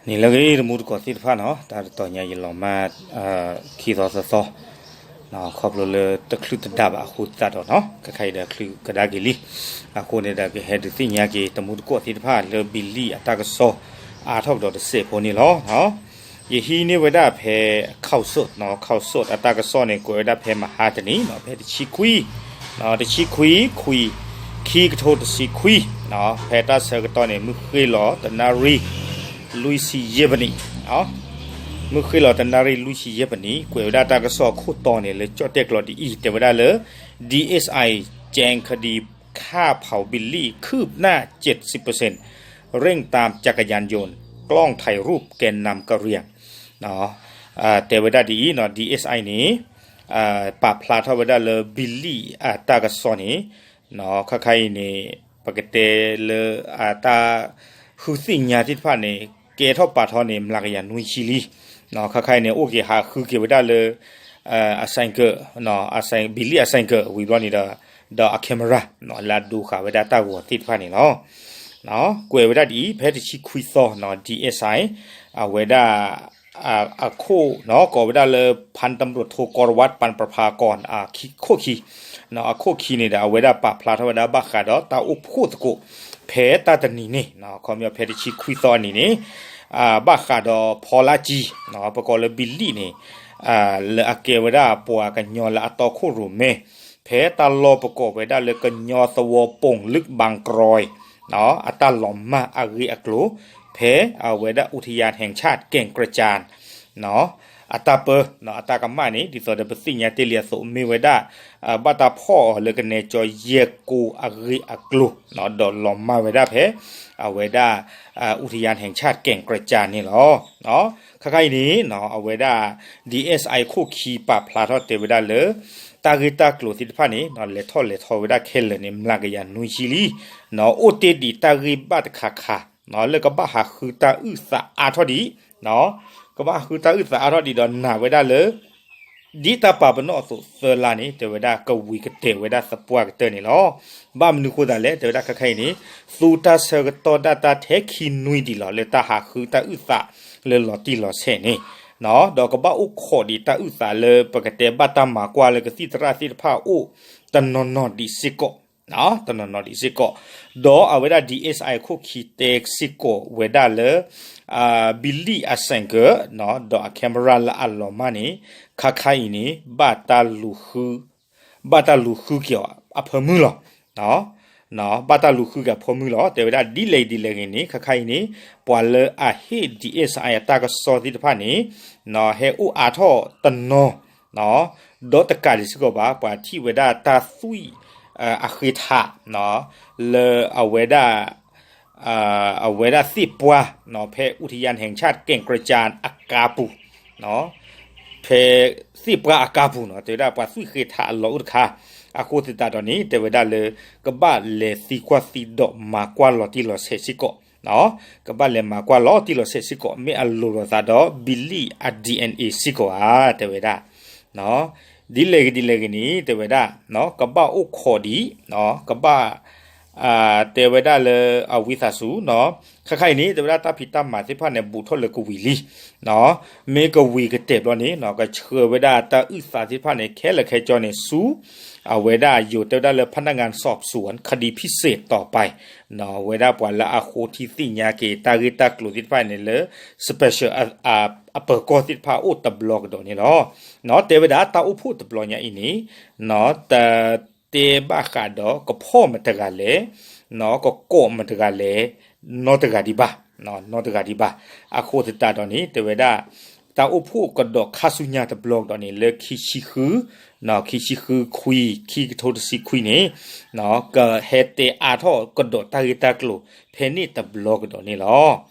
နံၤလၢအဂ့ၤ တံၤသကိးသ့ၣ်တဖၣ်နီၤ, တၢ်တတီၤညါယလီၤမၢ် ခံသီသၢသီ ခီဖျိလၢတချုးတဒါဘၣ်အဃိသတးဒီးနီၤ, ခဲခါအံၤဒီးချုးကဒါက့ၤလံ. အဃိန့ၣ်ဒီးကဟဲဒုးသ့ၣ်ညါက့ၤ တံၤသကိးသ့ၣ်တဖၣ်လၢဘံလံၣ်အတၢ်ကစီၣ်အါထီၣ်ကဒီးတစဲးဖိန့ၣ်လီၤ. ယဟံးန့ၢ်ဝဲဒၣ်ဖဲ ခီၣ်စိး ခီၣ်စိး အတၢ်ကစီၣ်န့ၣ် ကွဲးဝဲဒၣ်ဖဲမဟါတနံၤ ဖဲတဆံခွံ တဆံခွံ ခွံ ခံကထိတဆံခွံ ဖဲတၢ်ဆၢကတီၢ်န့ၣ် မုၢ်ဃ့ၢ်လီၤတနၣ်ရံၣ် လွံၢ်ဆံယဲၢ်ပနံး, မုၢ်ဃ့ၢ်လီၤတနၣ်ရံၣ်လွံၢ်ဆံယဲၢ်ပနံး ကွဲးဝဲဒၣ်တၢ်ကစီၣ်အခိၣ်တီန့ၣ် လၢကၠီၣ်တဲၣ်ကျီဒ်အံၤ တဲဝဲဒၣ်လၢ DSI แจ้งคดีฆ่าเผาบิลลี่คืบหน้าเจ็ดสิบเปอร์เซ็นต์ เร่งตามจักรยานยนต์ กล้องถ่ายรูปแกนนำกะเหรี่ยง တဲဝဲဒၣ်ဒ်အံၤနီၤ, DSI န့ၣ် ပာ်ဖျါထီၣ်ဝဲဒၣ်လၢဘံလံၣ်အတၢ်ကစီၣ်န့ၣ် ခါခါအံၤန့ၣ် ပကတဲလၢအတၢ်ဃုသ့ၣ်ညါသ့ၣ်တဖၣ်န့ၣ် ကဲထီၣ်ပာ်ထီၣ်န့ၣ် မျးကယၤနွံဆံလံ. ခါခါအံၤန့ၣ် အိၣ်က့ၤဟးဃုက့ၤဝဲဒၣ်လၢ အဆိုင်ကယ်, ဘံလံၣ်အဆိုင်ကယ်ဝံၤဘျီန့ၣ်ဒီး ဒီးအ camera လၢအဒိဃာ်ဝဲဒၣ်တၢ်ဂီၤသ့ၣ်တဖၣ်န့ၣ်လီၤ. ကွဲးဝဲဒၣ်ဒ်အံၤ ဖဲတဆံခွံသီ DSI အဝဲဒၣ် အခိၣ်နီၤ ကိးဝဲဒၣ်လၢ พันตำรวจโท กรวัตร ปัณประภากร ခိၣ်ခံ, အခိၣ်ခံန့ၣ်ဒီး အဝဲဒၣ်ပာ်ဖျါထီၣ်ဝဲဒၣ်ဘၣ်ဃးဒီးတၢ်အိၣ်ဖှိၣ်သကိး ဖဲတၢ်တနံၤန့ၣ် ခီပညီဖဲတဆံခွံသီအနံၤန့ၣ် ဘၣ်ဃးဒီးဖီလါကံ ပကိးလၢဘံလံၣ်န့ၣ် လၢအကဲဝဲဒၣ်ပှၤကညီလၢအတီခိၣ်ရိၣ်မဲ ဖဲတၢ်လီၢ်ပကိးဝဲဒၣ်လၢကညီသဝီ ပိာ်လုၢ်ဘၣ်ကရီ အတၢ်လီၤမၢ်အဂ့ၢ်အကျိၤ ဖဲအဝဲဒၣ် อุทยานแห่งชาติแก่งกระจาน အတၢ်ပၢ အတၢ်ကမၣ်န့ၣ် ဒ်သိးဒီးပသ့ၣ်ညါတ့ၢ်လံအသိး မ့ၢ်ဝဲဒၣ် ဘၣ်တၢ်ဖီၣ်အီၤလၢကနဲကၠီယဲၢ်ကိအဂ့ၢ်အကျိၤ ဒီးလီၤမၢ်ဝဲဒၣ်ဖဲ အဝဲဒၣ် อุทยานแห่งชาติแก่งกระจาน န့ၣ်လီၤ. ခါခါအံၤန့ၣ် အဝဲဒၣ် DSI ခိၣ်ခံပာ်ဖျါထီၣ်တဲဝဲဒၣ်လၢ တၢ်ဂ့ၢ်တၢ်ကျိၤသ့ၣ်တဖၣ်န့ၣ် လဲၤထီၣ်လဲၤထီဝဲဒၣ်ခဲလၢာ်န့ၣ် မျးကယၤနွံဆံလံ. အိၣ်တ့ၢ်ဒံးတၢ်ဂ့ၢ်ဘၣ်တခါခါ လၢကဘၣ်ဟးဃုတၢ်အုၣ်သးအါထီၣ်ဒံး, ကဘၣ်ဟးဃုတၢ်အုၣ်သးအါထီၣ်ဒံးဒီးနာ်ဝဲဒၣ်လၢ ဒ်တၢ်ပာ်ပနီၣ်အသိးသၢလါန့ၣ် တဲဝဲဒၣ်ကဝံၤကတၢၢ်ဝဲဒၣ်သပှၢ်ကတၢၢ်န့ၣ်လီၤ. ဘၣ်မနုၤဃိသးလဲၣ် တဲဝဲဒၣ်ခါခါအံၤန့ၣ် သူတၢ်ဆၢကတီၢ်ဒၣ်တၢ်ထဲခံနွံဒံးလီၤ လၢတၢ်ဟးဃုတၢ်အုၣ်သးလၢလီၤတံၢ်လီၤဆဲးန့ၣ်, ဒီးကဘၣ်အိၣ်ခိးဒံးတၢ်အုၣ်သးလၢပကတဲဘၣ်တၢ်မၤကွၢ်လၢကသံၣ်သရၣ်သ့ၣ်တဖၣ်အအိၣ်တနီၤနီၤဒံးစ့ၢ်ကီး တနီၤနီၤဒံးစ့ၢ်ကီး, ဒီးအဝဲဒၣ် DSI ခိၣ်ခံတဲစ့ၢ်ကီးဝဲဒၣ်လၢ ဘံလံၣ်အဆိုင်ကယ် ဒီးအ camera လၢအလီၤမၢ်န့ၣ် ခါခါအံၤန့ၣ် ဘၣ်တၢ်လူၤဃုက့ၤအီၤအဖၢမုၢ်လီၤ. ဘၣ်တၢ်လူၤဃုက့ၤအဖၢမုၢ်လီၤ. တဲဝဲဒၣ်ဒ်လဲၣ်ဒ်လဲၣ်ဂ့ၤန့ၣ် ခါခါအံၤန့ၣ် ပှၤလၢအဟ့ၣ် DSI အတၢ်ကစီၣ်သ့ၣ်တဖၣ်န့ၣ် ဟဲအိၣ်အါထီၣ်တနီၤ ဒီးတကးဒံးစ့ၢ်ကီးဘၣ် ပှၤထံၣ်ဝဲဒၣ်တၢ်သွံၣ်အဃ့ထး လၢအဝဲဒၣ် အဝဲဒၣ်သ့ၣ်ပှၢ် ဖဲ อุทยานแห่งชาติแก่งกระจาน အကါပူၤ ဖဲသ့ၣ်ပှၢ်အကါပူၤနီၤ တဲဝဲဒၣ်ပှၤသွံၣ်ဃ့ထးအလီၢ်အိၣ်တခါ, အဃိသတးဒီးန့ၣ် တဲဝဲဒၣ်လၢ ကဘၣ်လဲၤသံကွၢ်သံဒီးမၤကွၢ်လီၤတံၢ်လီၤဆဲးစ့ၢ်ကီး, ကဘၣ်လဲၤမၤကွၢ်လီၤတံၢ်လီၤဆဲးစ့ၢ်ကီး မ့ၢ်အလိၤလိာ်သးဒီး ဘံလံၣ်အ DNA စ့ၢ်ကီးဧါ တဲဝဲဒၣ် ဒ်လဲၣ်ဂ့ၤဒ်လဲၣ်ဂ့ၤန့ၣ် တဲဝဲဒၣ် ကဘၣ်အိၣ်ခိးဒံး ကဘၣ် တဲဝဲဒၣ်လၢအဝံသးစူၤ ခါခါအံၤန့ၣ် တဲဝဲဒၣ်တၢ်ဖံးတၢ်မၤသ့ၣ်တဖၣ်န့ၣ် ဘူးထီၣ်လၢကဝံၤလံ, မ့ၢ်ကဝံၤကတဲာ်ဘျီန့ၣ် ကဆှၢဝဲဒၣ်တၢ်အုၣ်သးသ့ၣ်တဖၣ်န့ၣ် ခဲလၢာ်ခဲဆ့န့ၣ် ဆူ အဝဲဒၣ်ယိၤတဲဝဲဒၣ်လၢ พนักงานสอบสวนคดีพิเศษต่อไป ဝဲဒၣ်ပှၤလၢအဃိထံသ့ၣ်ညါက့ၤတၢ်ဂ့ၢ်တၢ်ကျိၤသ့ၣ်တဖၣ်န့ၣ်လၢ special အပၢၤကီၢ်သ့ၣ်တဖၣ်အိၣ်တဘျီကဒီးန့ၣ်လီၤ. တဲဝဲဒၣ်တၢ်အိၣ်ဖှိၣ်တဘျီညါအံၤန့ၣ် တတဲဘၣ်ဃးဒီးကဖီၣ်မတၤတဂၤလဲၣ်, ကကိးမတၤတဂၤလဲၣ်, နီတဂၤဒံးဘၣ်, နီတဂၤဒံးဘၣ်. အဃိသတးဒီးန့ၣ် တဲဝဲဒၣ် တၢ်အိၣ်ဖှိၣ်ကဒီးခါဆူညါတဘျီကဒီးန့ၣ် လၢခံဆံဃု, ခံဆံဃုခွံ ခံကထိတဆံခွံန့ၣ် ကဟဲတဲအါထီၣ်ကဒီးတၢ်ဂ့ၢ်တၢ်ကျိၤဖဲန့ၣ်တဘျီကဒီးန့ၣ်လီ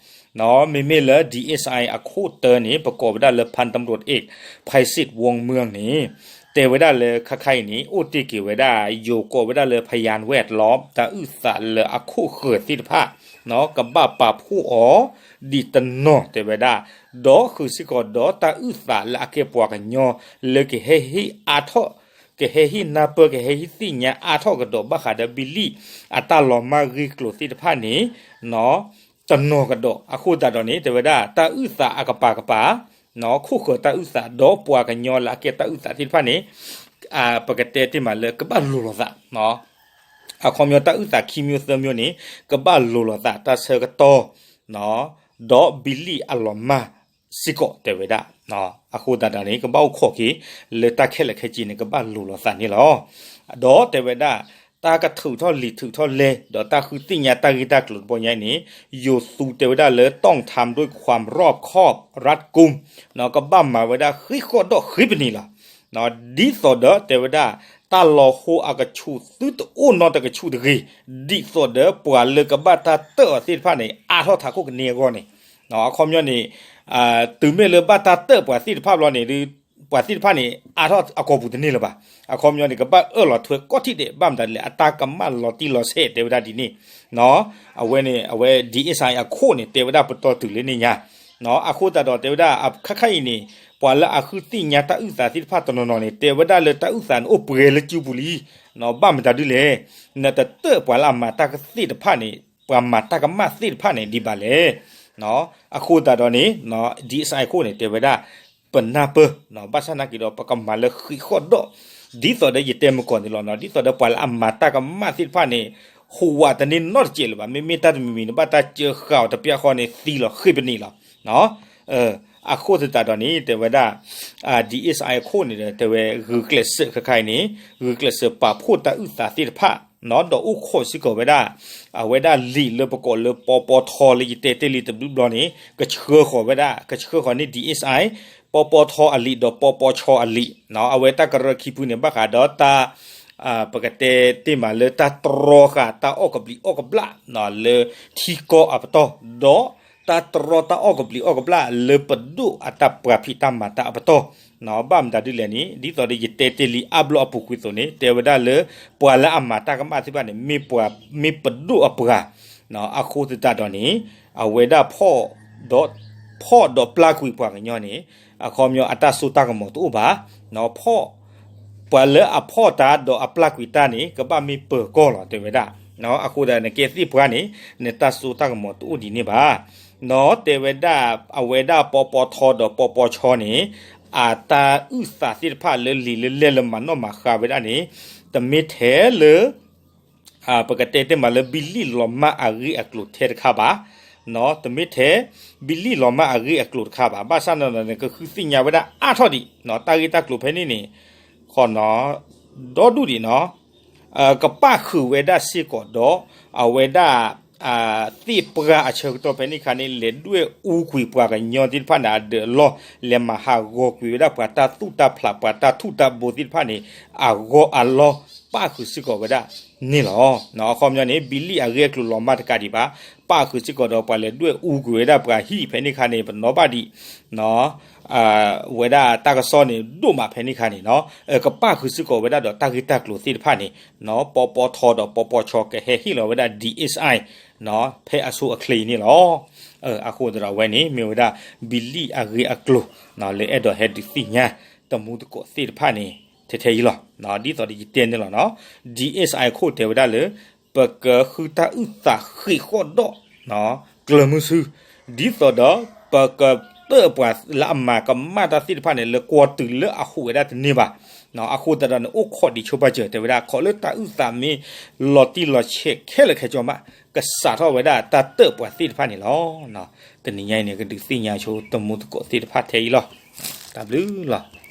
ၤ. မ့မ့ၢ်လၢ DSI အခိၣ်တၢန့ၣ် ပကိးဝဲဒၣ်လၢ พลตำรวจเอก ไพศิษย์ วงเมือง န့ၣ် တဲဝဲဒၣ်လၢခါခါအံၤန့ၣ် အိၣ်တ့ၢ်က့ၤဝဲဒၣ် ယိၤကိးဝဲဒၣ်လၢ พยานแวดล้อม တၢ်အုၣ်သးလၢအခိၣ်ဃၢၤသ့ၣ်တဖၣ် ကဘၣ်ပာ်ဖှိၣ်အီၤဒံးတနီၤတဲဝဲဒၣ်, ဒီးဃုာ်စ့ၢ်ကီးဒီးတၢ်အုၣ်သးလၢအကဲပှၤကညီ လၢကဟဲဟ့ၣ်အါထီၣ် ကဟဲဟ့ၣ်နၢ်ပၢၢ် ကဟဲဟ့ၣ်သ့ၣ်ညါအါထီၣ်ကဒီးဘၣ်ဃးဒီးဘံလံၣ်အတၢ်လီၤမၢ်ဂ့ၢ်ကျိၤသ့ၣ်တဖၣ်န့ၣ် တနီၤကဒီး အဃိသတးဒီးန့ၣ် တဲဝဲဒၣ် တၢ်အုၣ်သးအကပၤကပၤ ခိၣ်ဃၢၤတၢ်အုၣ်သး ဒီးပှၤကညီလၢအကဲတၢ်အုၣ်သးသ့ၣ်တဖၣ်န့ၣ် ပကတဲတ့ၢ်မးလၢကဘၣ်လိၤလိာ်သး အခီပညီတၢ်အုၣ်သးခံမျိုးသၢမျိုးန့ၣ် ကဘၣ်လိၤလိာ်သး တၢ်ဆၢကတီၢ် ဒီးဘံလံၣ်အလီၤမၢ်စ့ၢ်ကီး တဲဝဲဒၣ်. အဃိသတးဒီးန့ၣ် ကဘၣ်အိၣ်ခိးက့ၤ လၢတၢ်ခဲလၢာ်ခဲဆ့န့ၣ် ကဘၣ်လိၤလိာ်သးန့ၣ်လီၤ. ဒီးတဲဝဲဒၣ် တၢ်ကထုးထီၣ်လံာ်ထုးထီၣ်လဲ ဒီးတၢ်ဃုသ့ၣ်ညါတၢ်ဂ့ၢ်တၢ်ကျိၤတဘီညါအံၤန့ၣ် ယိၤသူတဲဝဲဒၣ်လၢ ต้องทำด้วยความรอบคอบ รัดกุม ကဘၣ်မၤဝဲဒၣ်ဃ့ၢ်ဃီၣ်ဒီးဃ့ၢ်ပနံၤလီၤ. ဒ်သိးဒီးတဲဝဲဒၣ် တၢ်လီၤဟိအကဆူးသုတအိၣ်နီတကဆူးတဂ့ၤ, ဒ်သိးဒီးပှၤလၢကဘၣ်တၢ်တၢၢ်အီၤသ့ၣ်တဖၣ်န့ၣ် အါထီၣ်ထးခိၣ်ကန့ၢ်အဂီၢ်န့ၣ်, အခီပညီန့ၣ် တုၤမ့ၢ်လၢဘၣ်တၢ်တၢၢ်ပှၤသ့ၣ်တဖၣ်ဘျီန့ၣ် ပှၤသ့ၣ်တဖၣ်န့ၣ် အါထီၣ်အကီၢ်ပူၤတန့ၢ်လၢၤဘၣ်. အခီပညီန့ၣ် ကဘၣ်အၢၣ်လီၤထွဲကိးထံၣ်ဒဲး ဘၣ်မတၤဒ်လဲၣ် အတၢ်ကမၣ်လီၤတံၢ်လီၤဆဲးတဲဝဲဒၣ်ဒ်န့ၣ် အဝဲန့ၣ် အဝဲ DSI အခိၣ်န့ၣ် တဲဝဲဒၣ်ပတီၢ်တုၤလၢန့ၣ်ညါ, အဃိသတးဒီးတဲဝဲဒၣ် ခါခါအံၤန့ၣ် ပှၤလၢအဃုသ့ၣ်ညါတၢ်အုၣ်သးသ့ၣ်တဖၣ်တနီၤနီၤန့ၣ် တဲဝဲဒၣ်လၢတၢ်အုၣ်သးန့ၣ်အိၣ်ပှဲၤလၢစုပူၤလံ, ဘၣ်မတၤဒ်လဲၣ်, နတတၢၢ်ပှၤလၢအမၤတၢ်ကသ့ၣ်တဖၣ်န့ၣ် ပှၤမၤတၢ်ကမၣ်သ့ၣ်တဖၣ်န့ၣ်ဒံးဘၣ်လဲၣ်. အဃိသတးဒီးန့ၣ် DSI အခိၣ်န့ၣ် တဲဝဲဒၣ် ပနၢ်ပၢၢ် ဘၣ်ဆၣ်နာ်က့ဒီး ပကမၤလၢဃ့ၢ်ဃီၣ်ဒီး ဒ်သိးဒီးယတဲမုၢ်ကီၢ်န့ၣ်လီၤ, ဒ်သိးဒီးပှၤလၢအမၤတၢ်ကမၣ်သ့ၣ်တဖၣ်န့ၣ် ဟူးဝးတန့ၢ်နီတစဲးလၢၤဘၣ်. မ့မ့ၢ်တၢ်တမံၤမံၤန့ၣ် ဘၣ်တၢ်စၢဃာ်အီၤတပျၢ်ဃီန့ၣ် သံလီၤဃ့ၢ်ပနံၤလီၤ. အဃိသတးဒီးန့ၣ် တဲဝဲဒၣ် DSI အခိၣ်န့ၣ်ဒီး တဲဝဲဂုာ်ကျဲးစၢးခဲခါအံၤန့ၣ် ဂုာ်ကျဲးစၢးပာ်ဖှိၣ်တၢ်အုၣ်သးသ့ၣ်တဖၣ် ဒီးအိၣ်ခိးစ့ၢ်ကီးဝဲဒၣ် အဝဲဒၣ်လံာ်လၢပကိးလၢ ပီပီထီ လၢယတဲတ့ၢ်လံတဘျုးဘျီန့ၣ် ကဆှၢဃီၤဝဲဒၣ် ကဆှၢဃီၤန့ၢ် DSI ပီပီထီအလံာ် ဒီးပီပီဆီအလံာ်, အဝဲတၢ်ကရၢခံဖုန့ၣ် ဘၣ်ဃးဒီးတၢ် ပကတဲတ့ၢ်မးလၢတၢ်တြီဃာ်တၢ်အီၣ်ကဘျံးအီၣ်ကဘျၣ် လၢထံကီၢ်အပတီၢ်, ဒီးတၢ်တြီတၢ်အီၣ်ကဘျံးအီၣ်ကဘျၣ်လၢပဒိၣ်အတၢ်ပှၤဖံးတၢ်မၤတၢ်အပတီၢ်, ဘၣ်မတၤဒ်လဲၣ်န့ၣ် ဒ်သိးဒီးယတဲတ့ၢ်လံအါဘျီအပူၤကွံာ်အသိးန့ၣ် တဲဝဲဒၣ်လၢ ပှၤလၢအမၤတၢ်ကမၣ်သ့ၣ်တဖၣ်န့ၣ် မ့ၢ်ပဒိၣ်အပှၤ, အဃိသတးဒီးန့ၣ် အဝဲဒၣ် ဖီၣ်ဒီးပျၢ်ကွံာ်ပှၤကညီန့ၣ် အခီပညီအတၢ်စိတၢ်ကမီၤတအိၣ်ဘၣ်, ဖီၣ် ပှၤလၢအဖီၣ်တၢ်ဒီးအပျၢ်ကွံာ်တၢ်န့ၣ် ကဘၣ်မ့ၢ်ပၢၤကီၢ်လီၤ တဲဝဲဒၣ်. အဃိသတး နကဲသ့ၣ်ပှၤန့ၣ် နတၢ်စိတၢ်ကမီၤတအိၣ်ဒ်န့ၣ်ဘၣ်. တဲဝဲဒၣ် အဝဲဒၣ်ပီပီထီဒီးပီပီဆီန့ၣ် အတၢ်အုၣ်သးသ့ၣ်တဖၣ်လၢလံာ်လၢလဲၢ်လၢမၤနီၣ်မၤဃါဝဲဒၣ်န့ၣ် တမ့ၢ်ထဲလၢ ပကတဲတ့ၢ်မးလၢဘံလံၣ်လီၤမၢ်အဂ့ၢ်အကျိၤထဲတခါဘၣ်, တမ့ၢ်ထဲ ဘံလံၣ်လီၤမၢ်အဂ့ၢ်အကျိၤတခါဘၣ်. ဘၣ်ဆၣ်န့ၣ်ဒီး နကဃုသ့ၣ်ညါဝဲဒၣ်အါထီၣ်ဒံး တၢ်ဂ့ၢ်တၢ်ကျိၤဖဲန့ၣ်န့ၣ် ဃီနီၤ ဒီဒူၣ်ဒံးနီၤ ကပၣ်ဃုာ်ဝဲဒၣ်စ့ၢ်ကီးဒီး အဝဲဒၣ် သ့ၣ်ပှၢ်အဆၢကတီၢ်ဖဲန့ၣ်ခါန့ၣ် လဲၤဒွဲၣ်အူကွံာ်ပှၤကညီသ့ၣ်တဖၣ်န့ၣ် အဒၢးအလီၢ် လဲၤမၤဟးဂီၤကွံာ်ဝဲဒၣ်ပှၤတၢ်သူၣ်တၢ်ဖျး ပှၤတၢ်ထူၣ်တၢ်ဘိသ့ၣ်တဖၣ်န့ၣ် အဂီၢ်အလီၢ် ပၣ်ဃုာ်စ့ၢ်ကီးဝဲဒၣ်န့ၣ်လီၤ. အခီပညီန့ၣ် ဘံလံၣ်အဂ့ၢ်အကျိၤလီၤမၢ်တကးဒံးဘၣ် ပၣ်ဃုာ်စ့ၢ်ကီးဒီးပှၤလဲၤဒွဲၣ်အူကွံာ်ဝဲဒၣ်ပှၤဟံၣ်ဖဲန့ၣ်ခါန့ၣ် ပနီၣ်ဘၣ်ဒံး ဝဲဒၣ်တၢ်ကစီၣ်န့ၣ် ဒိၣ်မးဖဲန့ၣ်ခါန့ၣ်နီၤ ကပၣ်ဃုာ်စ့ၢ်ကီးဝဲဒၣ်ဒီးတၢ်ဂ့ၢ်တၢ်ကျိၤသ့ၣ်တဖၣ်န့ၣ် ပီပီထီဒီးပီပီဆီ ကဟဲဟ့ၣ်လီၤဝဲဒၣ် DSI ဖဲအဆိအချ့အံၤန့ၣ်လီၤ. အဃိသတးဒီးအဝဲန့ၣ် မ့ၢ်ဝဲဒၣ် ဘံလံၣ်အဂ့ၢ်အကျိၤ လၢအဲၣ်ဒိးဟဲဒုးသ့ၣ်ညါ တမူတကိးသ့ၣ်တဖၣ်န့ၣ် ထဲထဲအံၤလီၤ. ဒ်သိးဒီးယတဲန့ၣ်လီၤနီၤ DSI ခိၣ်တဲဝဲဒၣ်လၢ ပကဃုတၢ်အုၣ်သးဃ့ၢ်ဃီၣ်ဒီး ကျၢၤမုဆူ ဒ်သိးဒီး ပကတၢၢ်ပှၤလၢအမၤကမၣ်တၢ်သ့ၣ်တဖၣ်န့ၣ် လၢကွီၢ်တုၤလၢအဟူးဝဲဒၣ်တန့ၢ်ဘၣ်. အဃိသတးဒီးန့ၣ် အိၣ်ခိးဒံးဆိပာ်စၢၤ တဲဝဲဒၣ် ခိးလၢတၢ်အုၣ်သးမ့ၢ်လီၤတံၢ်လီၤဆဲးခဲလၢာ်ခဲဆ့မး ကစးထီၣ်ဝဲဒၣ်တၢ်တၢၢ်ပှၤသ့ၣ်တဖၣ်န့ၣ်လီၤ. တနံၤညါအံၤန့ၣ် ကဒုးသ့ၣ်ညါဆိတမူတကိးသ့ၣ်တဖၣ်ထဲအံၤလီၤ. တၢ်ဘျုးလီၤ.